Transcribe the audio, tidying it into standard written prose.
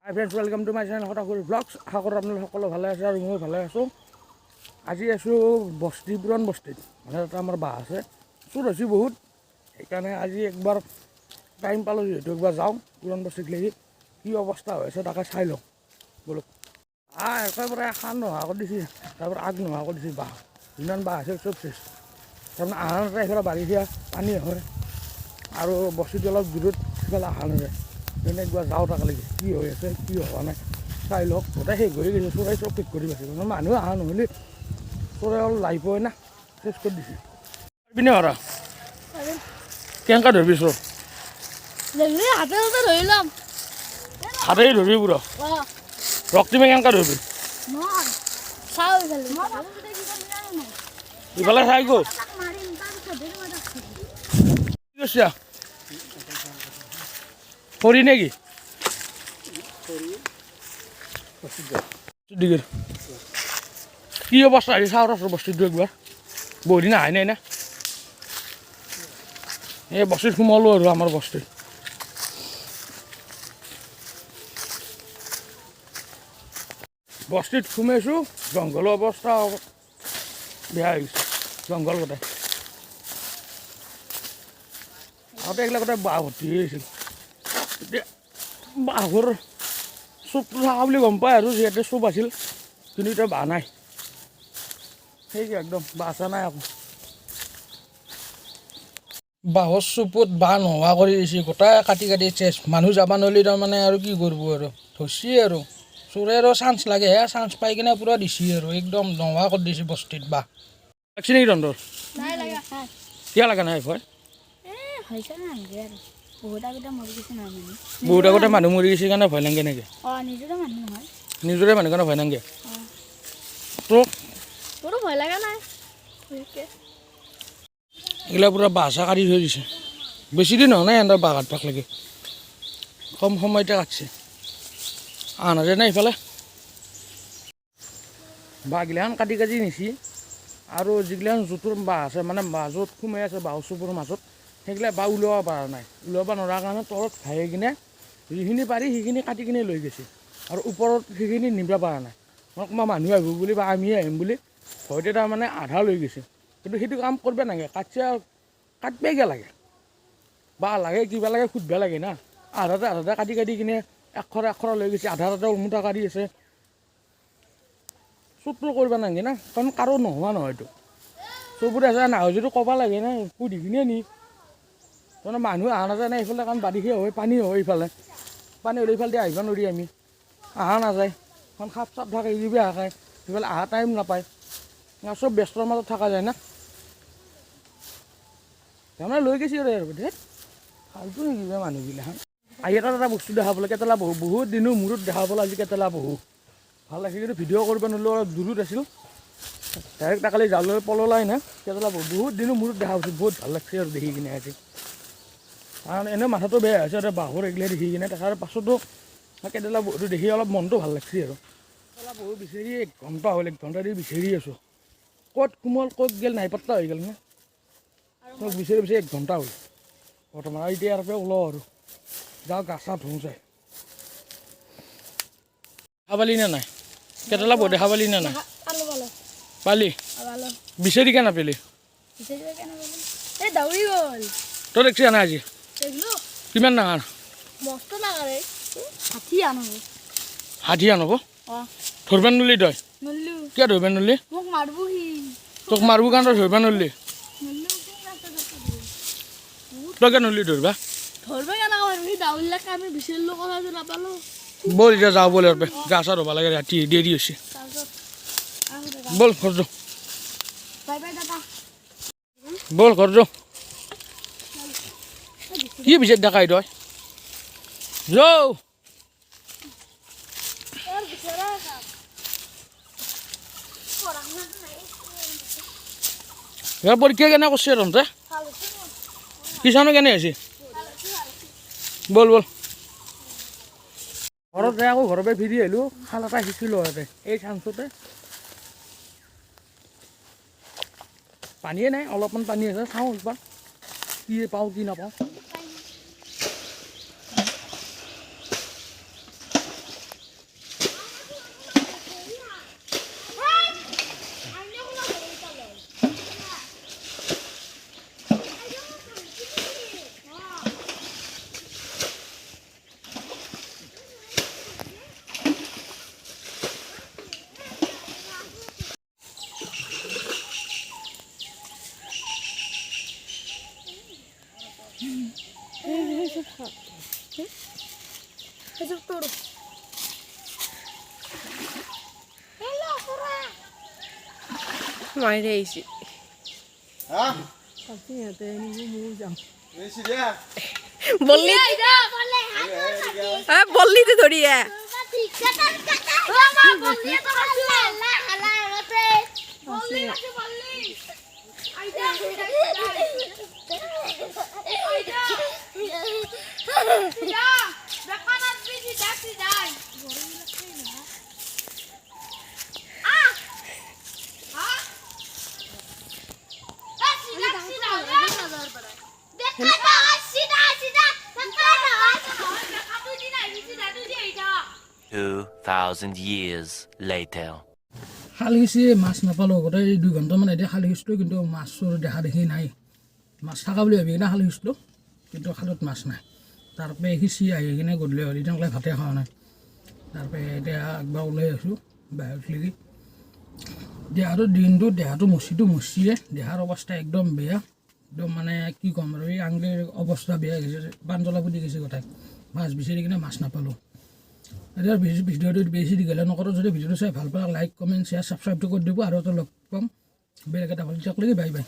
Hi friends, welcome to my channel Hatakur vlogs. আশা কৰোঁ আপোনালোক সকলো ভালে আছে আৰু ময়ো ভালে আছোঁ। আজি আছোঁ বস্তি, পুৰাণ বস্তিত, মানে তাতে আমাৰ বাঁহ আছে। চোৰ হৈছে বহুত, সেইকাৰণে আজি একবাৰ টাইম পালোঁ যিহেতু একবাৰ যাওঁ পুৰাণ বস্তিত লাগি কি অৱস্থা হৈ আছে তাকে চাই লওঁ ব'লক। একেবাৰে খান নোহোৱা কৰি দিছে, তাৰপৰা আগ নোহোৱা কৰি দিছে। বাঁহ যিমান বাঁহ আছিল চব চেচ। তাৰমানে আহা নাযায়, এইফালে বাৰিষা পানী হয় আৰু বস্তিটো অলপ দূৰত, সিফালে অহা নাযায়। সেইকাৰণে একবাৰ যাওঁ তাকালৈকে, কি হৈ আছে কি হোৱা নাই চাই লওক। গোটেই শেষ হৈ গৈছে, চোৰাই চব শেষ কৰি পাইছে। মানে মানুহ অহা নহ'লে চোৰাই অলপ লাইফ হয় না, চেচ কৰি দিছে। পাৰিবি নে? কেনেকুৱা ধৰবি চোৰ? হাতে হাতে ধৰি ল'ম। হাতেৰে ধৰবি পুৰা? অঁ। ৰক্তিমে কেনেকুৱা ধৰবি? মই চাওঁ ইফালে। ইফালে চাই গ'ল। কি কৰিছা? খৰি নেকি? দিগেৰ কি অৱস্থা হৈছে চাওঁ ৰচোন বস্তুটো একবাৰ। বহুত দিন আহাই নাই না। এই বস্তিত সোমালোঁ আৰু আমাৰ বস্তিত। বস্তিত সোমাইছোঁ, জংঘলৰ অৱস্থা বেয়া হৈ গৈছে। জংঘল গোটেই, আগতে এইগিলা গোটেই বাঁহ ভৰ্তি হৈ আছিল। এতিয়া বাঁহৰ চুপটো থকা বুলি গম পায় আৰু যিহেতু চুপ আছিল, কিন্তু এতিয়া বাঁহ নাই। সেই একদম বাঁহ চাহ নাই আকৌ। বাঁহৰ চুপত বাঁহ নোহোৱা কৰি দিছে, গোটাই কাটি কাটি চেচ। মানুহ যাব নোৱাৰিলে তাৰমানে আৰু কি কৰিব আৰু, ধৰছি আৰু চোৰে আৰু চান্স লাগে, হে চান্স পাই কিনে পূৰা দিছি আৰু একদম নোহোৱা কৰি দিছে বস্তিত বাঁহ। লাগছি নেকি তহঁতৰ? নাই লাগা। কিয় লগা নাই ভয়? এ হৈছে নালাগে আৰু, বহুত আগতে মৰি গৈছে নহয় মানুহ। বহুত আগতে মানুহ মৰি গৈছে কাৰণে ভয় নাংগে নেকি? অঁ, নিজৰে মানুহ নহয়। নিজৰে মানুহ কাৰণে ভয় নাংগে? অঁ। তোক? মোৰো ভয় লগা নাই বিশেষকে। এইগিলা পূৰা বাঁহ চাহ কাটি থৈ দিছে। বেছি দিন হোৱা নাই সিহঁতৰ বাঁহ কাটবাক লাগে, কম সময়তে কাটছে। আহা নাযায় না ইফালে। বাঁহগিলাখান কাটি কাটি নিছি আৰু যিগিলাখান জোঁটোৰ বাঁহ আছে, মানে মাজত সোমাই আছে বাঁহৰ চুপৰ মাজত, সেইগিলা বাঁহ ওলাব পৰা নাই। ওলাব নোৱাৰাৰ কাৰণে তলত খাই কিনে যিখিনি পাৰি সেইখিনি কাটি কিনে লৈ গৈছে আৰু ওপৰত সেইখিনি নিব পৰা নাই। মানে কোনোবা মানুহ আহিব বুলি বা আমিয়ে আহিম বুলি ভয়তে তাৰমানে আধা লৈ গৈছে। কিন্তু সেইটো কাম কৰিব নালাগে। কাটছে আৰু কাটবাই কিয় লাগে? বা লাগে কিবা লাগে সুধবা লাগে না। আধাতে আধাতে কাটি কাটি কিনে এখৰা এখৰা লৈ গৈছে, আধা আধাতে ওমোটা কাটি আছে। চুৰটো কৰিব নালাগে না, কাৰণ কাৰো নোহোৱা নহয়তো। চবৰে আছে, নহয় যদি ক'ব লাগে না, সুধি কিনে নি। তাৰমানে মানুহ অহা নাযায় না এইফালে, কাৰণ বাৰিষা হয়, পানী হয় ইফালে। পানী হ'লে ইফালে দি আহিব নোৱাৰি, আমি অহা নাযায়। কাৰণ সাপ চাপ থাকে, কিবা থাকে, সিফালে অহা টাইম নাপায়। চব ব্যস্তৰ মাজত থকা যায় না। তাৰমানে লৈ গৈছে আৰু ধেত ফাল্টু নেকি বে মানুহগিলাখান। আহি এটা এটা বস্তু দেখা পালোঁ, কেটেলা পহু। বহুত দিনৰ মূৰত দেখা পালোঁ আজি কেটেলা পহু। ভাল লাগিছে, কিন্তু ভিডিঅ' কৰিব নোৱাৰিলোঁ, অলপ দূৰত আছিল। ডাইৰেক্ট তাকালি জালৈ পললাই না। কেটেলা পহু বহুত দিনৰ মূৰত দেখা পাইছোঁ, বহুত ভাল লাগছে আৰু দেখি কিনে আজি। কাৰণ এনেও মাথাটো বেয়া হৈছে আৰু বাঁহৰ এইগিলা দেখি কিনে, তাৰ পাছতো কেটেলা পহুটো দেখি অলপ মনটো ভাল লাগছে। আৰু কেটেলা পহু বিচাৰি 1 ঘণ্টা হ'ল, 1 ঘণ্টা দি বিচাৰি আছোঁ। ক'ত কোমল ক'ত গ'ল নাই পাত্তা হৈ গ'ল না। চব বিচাৰি বিচাৰি 1 ঘণ্টা হ'ল বৰ্তমান। আৰু এতিয়া ইয়াৰ পৰা ওলাওঁ আৰু যাওঁ গা চা ধুওঁ যায়। দেখা পালি নে নাই কেটেলা পহু? দেখা পালি নে নাই? পালো পালো। পালি? পালো। বিচাৰি কিয় নাপালি? বিচাৰিব কেনে পালো, এই দৌৰি গ'ল। তই দেখছি নাই আজি? দেখিলো। কিমান ডাঙৰ? মস্ত ডাঙৰ, এই 60 আন হ'ব। 60 আন হ'ব? অঁ। ধৰবা নোৱাৰলি তই? নল্লো। কিয় ধৰবা নোৱাৰলি? মোক মাৰব সি। তোক মাৰব কাৰণে তই ধৰবা নোৱাৰলি? নল্লো। তই কিয় নোৱাৰলি ধৰবা? ধৰব কেনেকৈ পাৰিম? সি দাউৰিলাক, আমি বিচাৰিলো, কথাটো নাপালো। ব'ল এতিয়া যাওঁ, ব'ল ইয়াৰ পৰা। গা চা ধুব লাগে, ৰাতি দেৰি হৈছে। তাৰপিছত ব'ল ঘৰ যাওঁ। বাই বাই দাদা। ব'ল ঘৰ যাওঁ। কি বিচাৰি দেখাই তই যাওঁ। তোৰ বিচাৰা কাম। পঢ়া শুনা নাই। ইয়াৰ পৰীক্ষা কেনে কৰিছে তহঁতে? ভাল হৈছে। কিষাণো কেনে হৈছে? ব'ল ব'ল ঘৰত যাই। আকৌ ঘৰৰ পৰা ফিৰি আহিলোঁ, খাল এটা সিঁচিলোঁ ইয়াতে এই চান্সতে। পানীয়ে নাই, অলপমান পানী আছে। চাওঁ একবাৰ কি পাওঁ কি নাপাওঁ। তোৰ হেল্ল' খুৰা। মাৰি আহিছে। বললি বললিতে ধৰিয়ে। 2,000 years later. খাল সিঁচি মাছ নাপালোঁ। গোটেই 2 ঘণ্টামান এতিয়া খাল সিঁচিলোঁ, কিন্তু মাছৰ দেখা দেখি নাই। মাছ থকা বুলি ভাবি কিনে খাল সিঁচিলোঁ, কিন্তু খালত মাছ নাই। তাৰপৰা সিঁচি আহি কিনে গধূলি হ'ল। এতিয়ালৈকে ভাতে খোৱা নাই। তাৰপৰা এতিয়া একবাৰ ওলাই আহিছোঁ বাহিৰত লাগি। দেহাটো দিনটো দেহাটো মচিটো মচিয়ে দেহাৰ অৱস্থা একদম বেয়া, একদম মানে কি ক'ম আৰু। এই আংলিৰ অৱস্থা বেয়া হৈ গৈছে, পাঞ্জলা ফুটি গৈছে গোটেই। মাছ বিচাৰি কিনে মাছ নাপালোঁ। এতিয়া ভিডিঅ'টো বেছি দীঘলীয়া নকৰোঁ। যদি ভিডিঅ'টো চাই ভাল পালে লাইক, কমেণ্ট, শ্বেয়াৰ, ছাবস্ক্ৰাইবটো কৰি দিব। আৰু এটা লগ পাম বেলেগ এটা ভাল। Bye bye.